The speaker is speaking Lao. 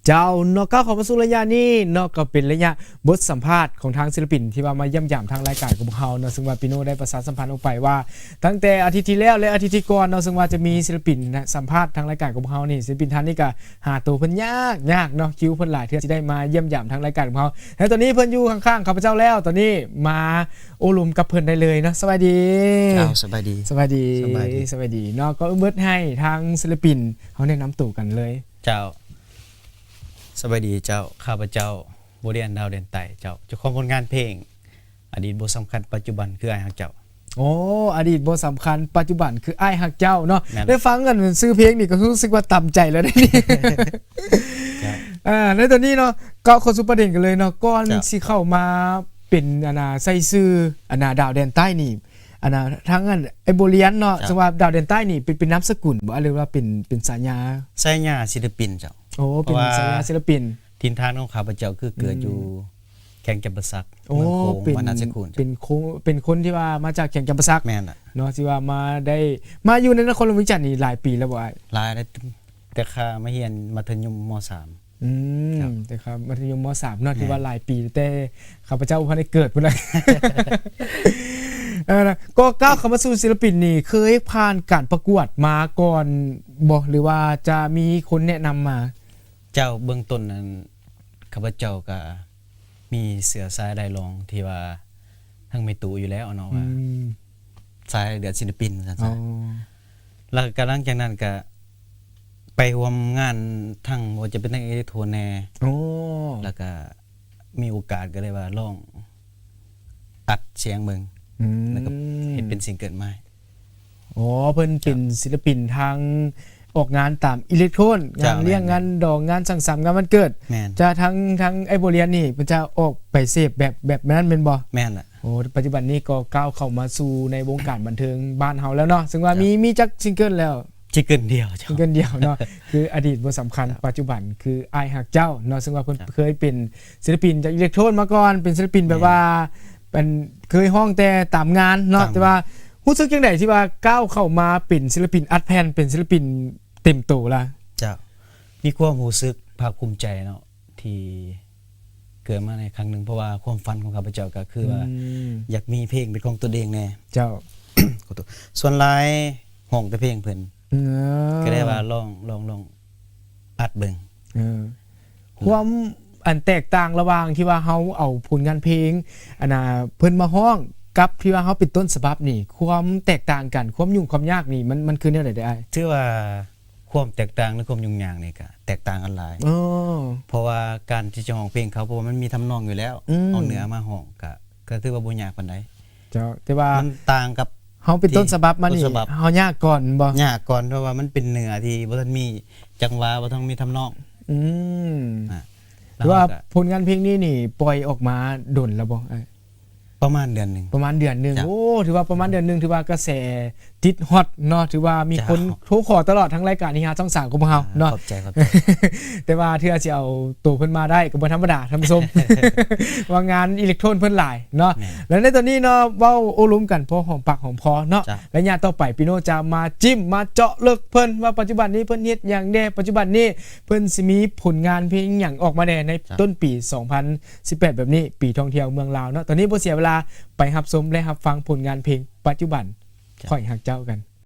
ເຈົ້າເນາະ ກ້າວເຂົ້າມາສູ່ໄລຍະນີ້ເນາະ ກໍເປັນໄລຍະບົດສຳພາດຂອງທາງສິລະປິນທີ່ວ່າມາຢ້ຽມຢາມທາງລາຍການຂອງພວກເຮົາເນາະ ຊຶ່ງວ່າປີໂນໄດ້ປະຊາສຳພັນອອກໄປວ່າ ຕັ້ງແຕ່ອາທິດທີ່ແລ້ວ ແລະ ອາທິດທີ່ກ່ອນເນາະ ຊຶ່ງວ່າຈະມີສິລະປິນສຳພາດທາງລາຍການຂອງພວກເຮົານີ້ ສິລະປິນທ່ານນີ້ກໍຫາໂຕເພິ່ນຍາກໆເນາະ ຄິວເພິ່ນຫຼາຍເທື່ອຊິໄດ້ມາຢ້ຽມຢາມທາງລາຍການຂອງເຮົາ ແລະ ຕອນນີ້ເພິ່ນຢູ່ຂ້າງໆຂ້າພະເຈົ້າແລ້ວ ຕອນນີ້ມາໂອ້ລົມກັບເພິ່ນໄດ້ເລີຍເນາະ ສະບາຍດີ. ເຈົ້າ ສະບາຍດີ. ສະບາຍດີ. ສະບາຍດີ. ສະບາຍດີເນາະ ກໍເອີ້ນເບິດໃຫ້ທາງສິລະປິນເຮົາແນະນຳໂຕກັນເລີຍ. ເຈົ້າ ສະບາຍດີເຈົ້າ ຂ້າພະເຈົ້າ ບົວລຽນ ດາວແດນໃຕ້ ເຈົ້າ ເຈົ້າຂອງຜົນງານເພງ ອະດີດບໍ່ສຳຄັນ ປັດຈຸບັນຄືອ້າຍຮັກເຈົ້າ. ໂອ້ ອະດີດບໍ່ສຳຄັນ ປັດຈຸບັນຄືອ້າຍຮັກເຈົ້າເນາະ. ແມ່ນ ໄດ້ຟັງອັນຊື່ເພງນີ້ກໍຮູ້ສຶກວ່າຕຳໃຈແລ້ວເດ້ນີ້. ເຈົ້າ ອ່າ ໃນຕອນນີ້ເນາະ ເຂົ້າສູ່ປະເດັນກັນເລີຍເນາະ ກ່ອນ ເຈົ້າ ຊິເຂົ້າມາເປັນ ອັນນ່າ ໃສ່ຊື່ ອັນນ່າ ດາວແດນໃຕ້ນີ້ ອັນນ່າ ທາງອັນ ອ້າຍບົວລຽນເນາະ ເຈົ້າ ສະວ່າດາວແດນໃຕ້ນີ້ເປັນ ເປັນນາມສະກຸນບໍ່ ຫຼືວ່າເປັນ ເປັນສາຍາ? ສາຍາສິລະປິນເຈົ້າ. ໂອ້ ເປັນສາຍາສິລະປິນ. ຖິ່ນຖານຂອງຂ້າພະເຈົ້າຄືເກີດຢູ່ ອືມ ແຂວງຈຳປາສັກ ໂອ້ ເມືອງໂຂງ ເປັນ ບ້ານນາຊາຍຄູນ ເປັນຄົນ ເປັນຄົນທີ່ວ່າມາຈາກແຂວງຈຳປາສັກ. ແມ່ນລະເນາະ ທີ່ວ່າມາໄດ້ ມາຢູ່ໃນນະຄອນຫຼວງວຽງຈັນນີ້ຫຼາຍປີແລ້ວບໍ່ອ້າຍ? ຫຼາຍແລ້ວ ແຕ່ຂ້າມາຮຽນມັດທະຍົມ ມໍສາມ. ອືມ ເຈົ້າ ແຕ່ຂ້າມັດທະຍົມ ມໍສາມ ເນາະ ແມ່ນ ຖືວ່າຫຼາຍປີ ແຕ່ຂ້າພະເຈົ້າບໍ່ທັນໄດ້ເກີດພຸ້ນລະ. ເອີ ກໍກ້າວເຂົ້າມາສູ່ສິລະປິນນີ້ ເຄີຍຜ່ານການປະກວດມາກ່ອນບໍ່ ຫຼືວ່າຈະມີຄົນແນະນຳມາ? ເຈົ້າ ເບື້ອງຕົ້ນນັ້ນ ຂ້າພະເຈົ້າກະມີເຊື້ອສາຍລາຍລອງທີ່ວ່າທາງແມ່ຕູ້ຢູ່ແລ້ວເນາະ ອືມ ວ່າສາຍເລືອດສິລະປິນວ່າຊັ້ນຊະ. ອໍ ແລ້ວກໍຫຼັງຈາກນັ້ນກໍໄປຮ່ວມງານທັງ ບໍ່ວ່າຈະເປັນທັງເອເລັກໂທນແດ່ ໂອ້ ແລ້ວກໍມີໂອກາດກໍເລີຍວ່າລອງອັດສຽງເບິ່ງ ອືມ ແລ້ວກໍເຮັດເປັນຊິງເກີນມາ. ອໍ ເພິ່ນເປັນ ເຈົ້າ ສິລະປິນທາງອອກງານຕາມເອເລັກໂທນ ເຈົ້າ ງານລ້ຽງ ແມ່ນໆ ງານດອງ ງານສັງສັນ ງານວັນເກີດ ແມ່ນ ຈະທາງ ທາງອ້າຍບົວລຽນນີ້ເພິ່ນຈະອອກໄປເສບແບບ ແບບນັ້ນແມ່ນບໍ່? ແມ່ນລະ. ໂອ້ ປັດຈຸບັນນີ້ກໍກ້າວເຂົ້າມາສູ່ໃນວົງການບັນເທີງບ້ານເຮົາແລ້ວເນາະ ເຊິ່ງວ່າ ເຈົ້າ ມີ ມີຈັກຊິງເກີນແລ້ວ? ຊິງເກີນດຽວເຈົ້າ ຊິງເກີນດຽວເນາະ ຄືອະດີດບໍ່ສຳຄັນ ເຈົ້າ ປັດຈຸບັນຄືອ້າຍຮັກເຈົ້າເນາະ ເຊິ່ງວ່າເພິ່ນ ເຈົ້າ ເຄີຍເປັນສິລະປິນຈາກເອເລັກໂທນມາກ່ອນ ເປັນສິລະປິນແບບວ່າ ແມ່ນ ອັນ ເຄີຍຮ້ອງແຕ່ຕາມງານເນາະ ຕາມ ແຕ່ວ່າຮູ້ສຶກຈັ່ງໃດທີ່ວ່າກ້າວເຂົ້າມາເປັນສິລະປິນອັດແຜ່ນ ເປັນສິລະປິນເຕັມໂຕລະ? ເຈົ້າ ມີຄວາມຮູ້ສຶກພາກພູມໃຈເນາະ ທີ່ເກີດມາໃນຄັ້ງໜຶ່ງ ເພາະວ່າຄວາມຝັນຂອງຂ້າພະເຈົ້າກໍຄືວ່າ ອືມ ຢາກມີເພງເປັນຂອງຕົນເອງແດ່. ເຈົ້າ ຂອໂທດ ສ່ວນຫຼາຍຮ້ອງແຕ່ເພງເພິ່ນ ເອີ ກໍໄດ້ວ່າລອງ ລອງ ລອງອັດເບິ່ງ. ເອີ ຄວາມອັນແຕກຕ່າງລະຫວ່າງທີ່ວ່າເຮົາເອົາຜົນງານເພງ ອັນນ່າ ເພິ່ນມາຮ້ອງ ກັບທີ່ວ່າເຮົາເປັນຕົ້ນສະບັບນີ້ ຄວາມແຕກຕ່າງກັນ ຄວາມຫຍຸ້ງຄວາມຍາກນີ້ ມັນ ມັນຄືແນວໃດເດີອ້າຍ? ຖືວ່າຄວາມແຕກຕ່າງ ຫຼື ຄວາມຫຍຸ້ງຍາກນີ້ກະແຕກຕ່າງກັນຫຼາຍ ເອີ ເພາະວ່າການທີ່ຈະຮ້ອງເພງເຂົາ ເພາະວ່າມັນມີທຳນອງຢູ່ແລ້ວ ອືມ ເອົາເນື້ອມາຮ້ອງກະ ກະຖືວ່າບໍ່ຍາກປານໃດ. ເຈົ້າ ແຕ່ວ່າມັນຕ່າງກັບເຮົາເປັນຕົ້ນສະບັບມານີ້ ຕົ້ນສະບັບ ເຮົາຍາກກ່ອນບໍ່? ຍາກກ່ອນ ເພາະວ່າມັນເປັນເນື້ອທີ່ບໍ່ທັນມີຈັງຫວະ ບໍ່ທັນມີທຳນອງ. ອືມ ອ່າ ຖືວ່າ ແລ້ວເຮົາກໍ ຜົນງານເພງນີ້ນີ້ປ່ອຍອອກມາດົນແລ້ວບໍ່ອ້າຍ? ປະມານເດືອນໜຶ່ງ. ປະມານເດືອນໜຶ່ງ. ເຈົ້າ ໂອ້ ຖືວ່າປະມານເດືອນໜຶ່ງ ຖືວ່າກະແສຕິດຮອດເນາະ ຖືວ່າມີຄົນ ເຈົ້າ ໂທຂໍຕະຫຼອດທາງລາຍການ ທີ່ຫ້າຊ່ອງສາມຂອງພວກເຮົາເນາະ. ຂອບໃຈ ຂອບໃຈ. ແຕ່ວ່າເທື່ອຊິເອົາໂຕເພິ່ນມາໄດ້ກໍບໍ່ທຳມະດາ ທ່ານຜູ້ຊົມ ວ່າງານເອເລັກໂທນເພິ່ນຫຼາຍເນາະ. ແມ່ນ ແລະ ໃນຕອນນີ້ເນາະ ເວົ້າໂອ້ລົມກັນພໍຫອມປາກຫອມຄໍເນາະ. ເຈົ້າ ໄລຍະຕໍ່ໄປ ປີໂນຈະມາຈິ້ມມາເຈາະເລິກເພິ່ນວ່າປັດຈຸບັນນີ້ເພິ່ນເຮັດຫຍັງແດ່ ປັດຈຸບັນນີ້ເພິ່ນຊິມີຜົນງານເພງຫຍັງອອກມາແດ່ໃນ ເຈົ້າ ຕົ້ນປີສອງພັນສິບແປດແບບນີ້ ປີທ່ອງທ່ຽວເມືອງລາວເນາະ. ຕອນນີ້ບໍ່ເສຍເວລາ ໄປຮັບຊົມ ແລະ ຮັບຟັງຜົນງານເພງປັດຈຸບັນ ເຈົ້າ ຂ້ອຍຮັກເຈົ້າກັນ.